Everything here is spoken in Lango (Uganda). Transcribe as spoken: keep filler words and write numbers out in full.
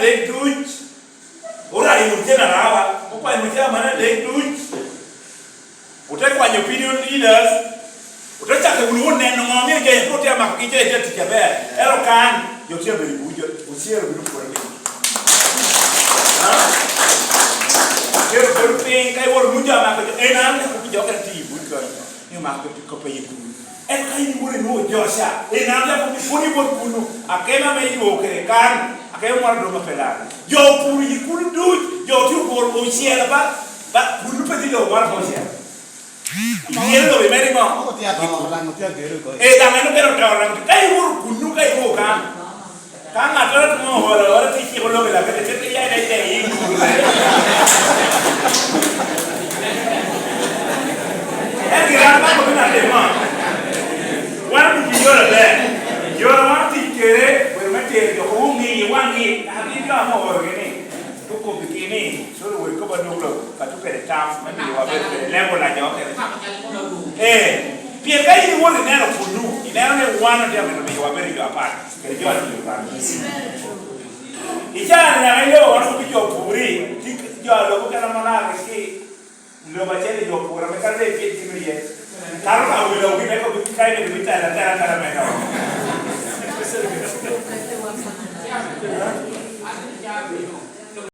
Dek duc, orayo wunu cen arawa, okwanyo wunu cen amana dek duc. Ote kwanyo opinion leaders, ote cako wunu wun neno ŋo myero jo eko tye amako gi jo eko tye tic aber. Ero kan, jo tye abedo i buc, ocero bino pworo piny. Ha? Kero pworo piny, ka iworo wunu jo amako jo, en an eko jo kene tye i buc kany. Ni omako jo tye kop aye kun. Ento ka in iworo inwoŋo jo ca, en an eko pwod ibot kunu, akema ame iluo kede kan, akema moro adoŋ ape lal. Jo opuro i kunu duc, jo tye opuro ocel ba, ba, kunu pe tye lobo moro ape ocel. Myero lobo imedde ŋo? Otye atoro, daŋ otye agero oko. Eh, daŋ en okelo toro, daŋ ka iworo kunu, ka iworo kan. Ka ŋattoro timo oro, oro tye ciko lobo i labete, cite ya ine ite i dul. En gire an bako bino atimo. Wan otuco yore aber. Yore wan otic kede, wero me tero jo, oŋi i waŋgi, abin jo ame oorogi ni, okobbigi ni, "Coro wek kop adwogo lobo, katu kede tam, me miyo wabed kede level a jo kede." Eh, pien ka in iwoto ineno kunu, ineno ni wan otye amito miyo wabedo jo apat, kede jo a tio kan. I caa-ni daŋ iloo wan okobo jo puri, tye jo a lobo kena manara ki lobo acel i jo pur ame kara doŋ ipyed kino iye. Kato ka wi lobo gin eko gin ka imito bitela tela tela me doko.